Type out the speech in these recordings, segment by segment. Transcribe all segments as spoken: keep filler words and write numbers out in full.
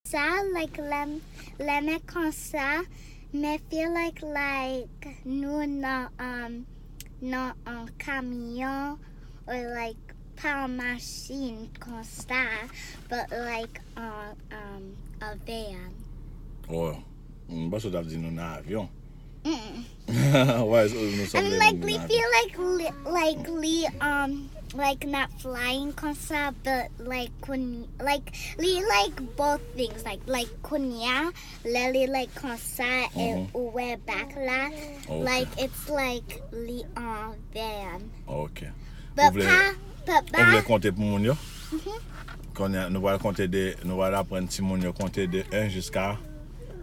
Sa, like, lè m, lè m konsa, me feel like, like, nou nan, um, nan yon kamyon or, like, pa yon machin konsa, but, like, on, um, a van. Oh, m panse w t ap di nou nan avyon. Mm-mm. Why is nou sanble And, like, li feel like li, like, li, um, like, not flying konsa, but, like, when, like, li, like, both things, like, like, kounye a, lè li, like, konsa, e Mhm. ou wè back la, Okay. like, it's like li an van. Ok. But Ou vle, pa, but ou vle pa. konte pou moun yo? Mhm. Kounye a, nou pral konte de, nou pral aprann timoun yo konte de en jiska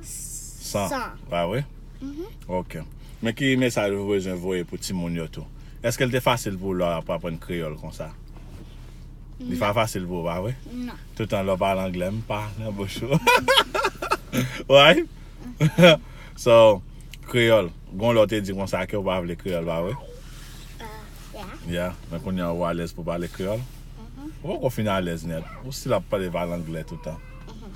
san. San. Pa vre? Mhm. Ok. Men ki mesaj ou bezwen voye pou timoun yo tou? Èske l te fasil pou ou lè w ap aprann kreyòl konsa? Li pa Non. fasil pou ou, pa vre? Non. Toutan lè w pale anglè, m pa nan bouch ou. Right? So, kreyòl. Gon lè w te di konsa ke w pa vle kreyòl, pa vre? Uh, yeah. Yeah, men kounye a ou alèz pou pale kreyòl? Mhm. Ou poko fin alèz nèt. Ou still ap pale, pale anglè toutan. Mhm.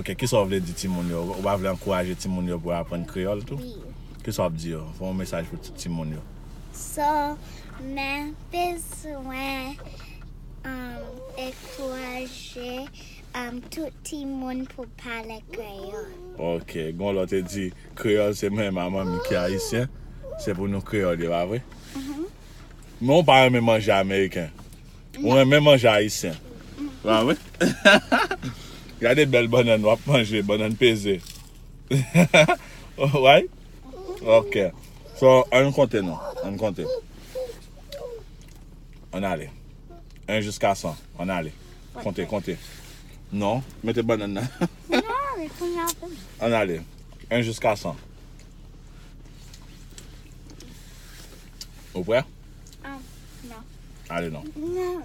Ok, kisa w vle di timoun yo? Ou pa vle ankouraje timoun yo pou yo aprann kreyòl tou? Wi. Kisa w ap di yo? Fè yon mesaj pou ti, timoun yo. So, men bezwen, um, ankouraje, um, tout timoun pou pale kreyòl. Ok, gon lè w te di, kreyòl se mwen, manman m ki ayisyen, se pou nou kreyòl ye, pa vre? Mhm. Men w pa renmen manje ameriken. Ou renmen manje ayisyen. Pa vre? Gade bèl bannann w ap manje, bannann peze. Right? Ok. So, ann konte non. Ann konte. Ann ale. En jiska san. Ann ale. Konte, konte. Non, mete bannann nan. Non, li kounye a pou mwen. Ann ale. En jiska san. Ou prè? Ah, non. Ale non. Non.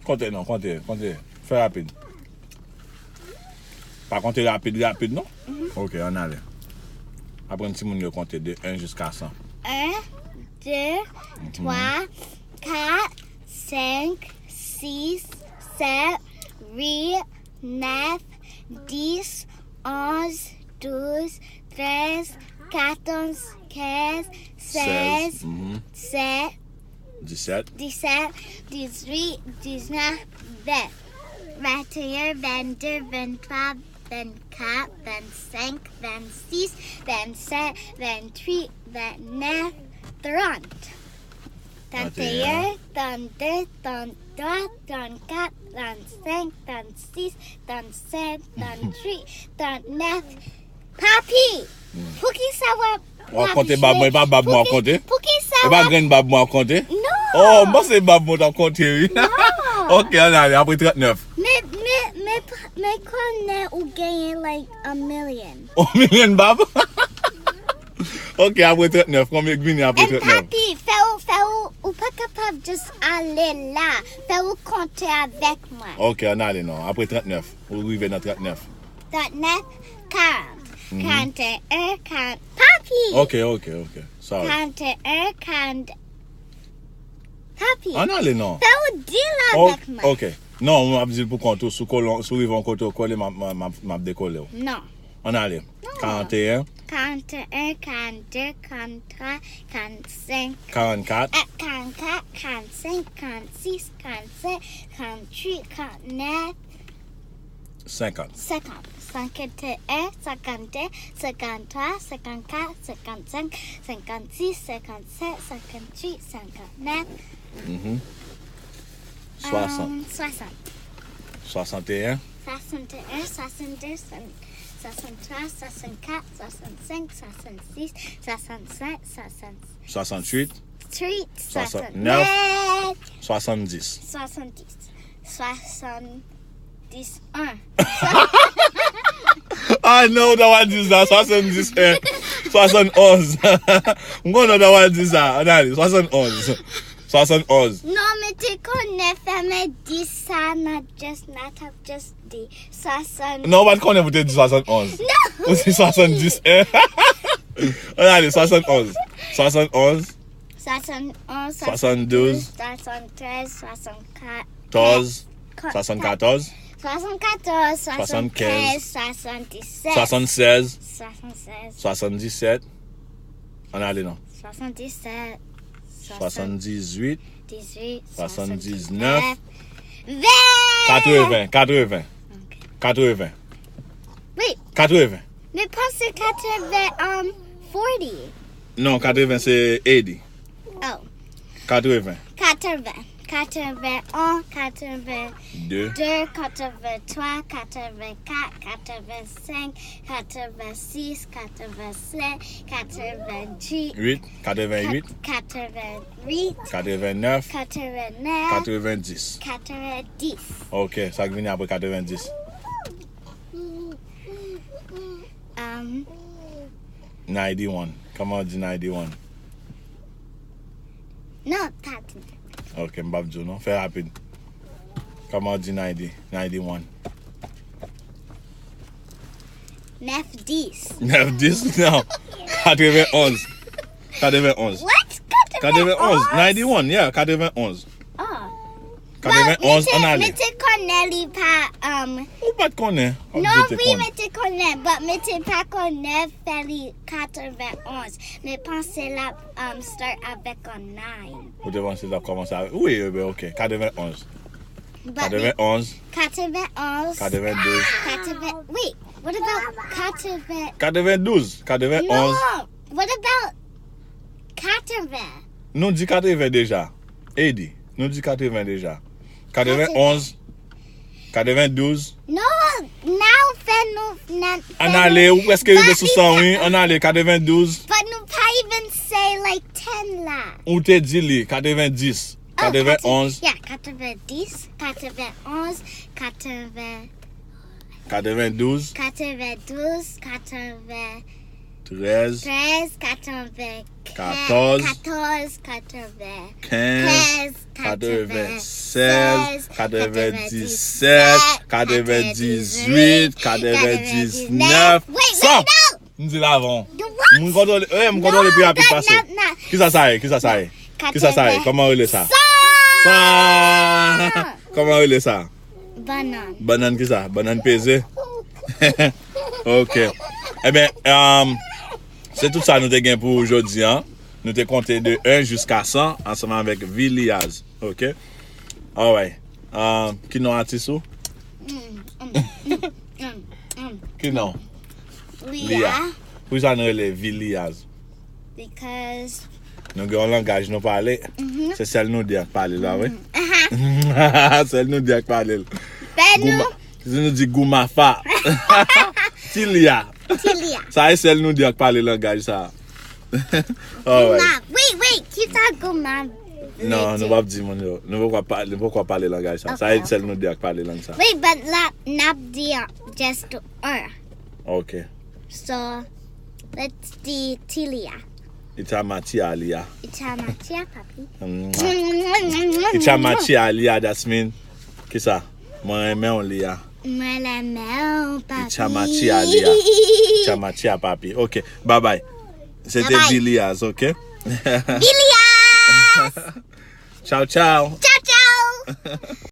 Konte non, konte, konte. Fè rapid. Pa konte rapid, rapid non. Mhm. Ok, ann ale. Aprann timoun yo konte de en jiska san. En, de, Mhm. twa, kat, senk, sis, sèt, uit, nèf, dis, onz, douz, trèz, katòz, kenz, sèz, Mhm. sèt, Disèt. disèt, dizuit, diznèf, ven. Venteyen, vennde, venntwa, vennkat, vennsenk, vennsis, vennsèt, vennuit, vennèf, trant. Trannteyen, trannde, tranntwa, trannkat, trannsenk, trannsis, trannsèt, trannuit, trannèf. Papi, Hmm. poukisa w ap W ap konte bab mwen, e pa bab mwen w ap konte? Poukisa E w pa ap grenn bab mwen w ap konte? Non. Oh, m panse bab mwen w t ap konte, wi. Non. Ok, ann ale, apre trannèf. Men, men, men, men konnen ou genyen, like, a million. A million bab? Ok, apre trannèf, konbyen k vini apre And trannèf? Papi, fè ou, fè ou, ou pa kapab just ale la. Fè ou konte avèk mwen. Ok, ann ale non. Apre trannèf, ou rive nan trannèf. Trannèf, karant, Mhm. karanteyen, karant, papi! Ok, ok, ok. Sorry. Karanteyen, karant, papi! Ann ale non. Fè ou deal Oh, avèk mwen. Ok. Non, m ap di l pou kont ou, si w kole, si w rive yon kote w kole, m ap, m ap, m ap, m ap dekole w. Non. Ann ale. Non. Karanteyen. Karanteyen, karannde, karanntwa, karannsenk. Karannkat. Eh, karannkat, karannsenk, karannsis, karannsèt, karannuit, karannèf. Senkant. Senkant. Senkanteyen, senkannde, senkanntwa, senkannkat, senkannsenk, senkannsis, senkannsèt, senkannuit, senkannèf. Mhm. Swasant. Um, swasant. Swasanteyen. Swasanteyen, swasannde, swan-, swasanntwa, swasannkat, swasannsenk, swasannsis, swasannsèt, swasann-, Swasantuit. Tuit, Swasantnèf. Swasannnèf. Swasanndis. Swasanndis. Swasanndis en. Ah non, ou ta pral di sa, swasanndis en. Swasannonz. M konnen ou ta pral di sa. Ann ale, swasannonz. Swasannonz. Non, men te konnen fè men di sa, not just, not have just di. Swasann- Non, ou pa t konnen pou te di swasannonz. Non. Ou di swasanndis en. Ann ale, swasannonz. Swasannonz. Swasannonz, Swasanndouz. Swasanntrèz, swasannkat. Tòz. Swasannkatòz. Swasannkatòz, swasannkèz, swasanndisèt. Swasannsèz. Swasannsèz. Swasanndisèt. Ann ale non. Swasanndisèt. Swasanndizuit. Dizuit. Swasanndiznèf. Ven. Katreven, katreven. Ok. Katreven. Wi. Katreven. Men panse katreven, um, forty. Non, katreven se eighty. Oh. Katreven. Katreven. Katreven en, katreven de, katreven twa, katreven kat, katreven senk, katreven sis, katreven sèt, katreven uit. Uit, katreven uit. Kat-, katreven uit. Katreven nèf. Katreven nèf. Katreven dis. Katreven dis. Ok, sa k vini apre katreven dis? Um, ninety-one. Kòman w di ninety-one? Non, pa di. Ok, m p ap di w non. Fè rapid. Kòman w di ninety, ninety-one? Nèf dis. Nèf dis? Non. Katreven onz. Katreven onz. What? Katreven onz. Katreven onz? Ninety-one, yeah, katreven onz. Oh. Katreven onz, ann ale. Mete konnen li pa, um, ou pa t konnen. Non, wi, mete konnen, but mete pa konnen fè li katreven onz. Men panse l ap, um, start avèk yon nine. Ou te panse l ap kòmanse avèk, wi, e ben, ok, katreven onz. But katreven onz. Katreven onz. Katreven douz. Katreven, wait, what about katreven? Katreven douz, katreven onz. Non, what about katreven? Nou di katreven deja. Edi, nou di katreven deja. Katreven onz, katreven douz. Non, nan fè nou nan. Ann ale, ou prèske rive sou san, wi. Ann ale, katreven douz. But nou pa even say, like, ten la. Ou te di li, katreven dis, katreven onz. Yeah, katreven dis, katreven onz, katreven. Katreven douz. Katreven douz, katreven. Trèz. Trèz, katreven. Katòz. Katòz, katreven. Kenz. Kenz, katreven sèz, katreven disèt, katreven dizuit, katreven diznèf. Wait, wait, no! M di l avan w. M kontwole, eh, m kontwole pi rapid pase w. Kisa sa ye? Kisa sa ye? Kisa sa ye? Kòman w rele sa? San! Kòman w rele sa? Bannann. Bannann kisa? Bannann peze? Ok. Ebyen, um, se tout sa nou te gen pou jodi a. Nou te konte de en jiska san ansanm avèk Villiaz. Ok? Alright. Um, ki non atis ou? Mm, mm, mm, mm, mm. Ki non? Lia. Lia. Poukisa nou rele Villiaz? Because nou gen yon langaj nou pale. Mhm. Se sèl nou de ak pale la, wi. Mhm. Aha. Sèl nou de ak pale l. Fè nou. Gouma-, si nou di goumafa. Tilia. Tilia. Sa e sèl nou de ak pale langaj sa. Alright. Gouma. Wait, wait. Kisa gouma vle di? Non, nou p ap di moun yo. Nou poko ap pale, nou poko ap pale langaj sa. Sa e sèl nou de ak pale lang sa. Wait, but la, n ap di, uh, just, uh. Ok. So, let's di Tilia. Itama tia lia. Itama tia, papi. Mm. Itama tia lia, that's mean, kisa? Mwen renmen w, Lia. Mwen renmen w, papi. Itama tia lia. Itama tia, papi. Ok, bye bye. Se te Villiaz, ok? Villiaz! Ciao, ciao. Ciao, ciao.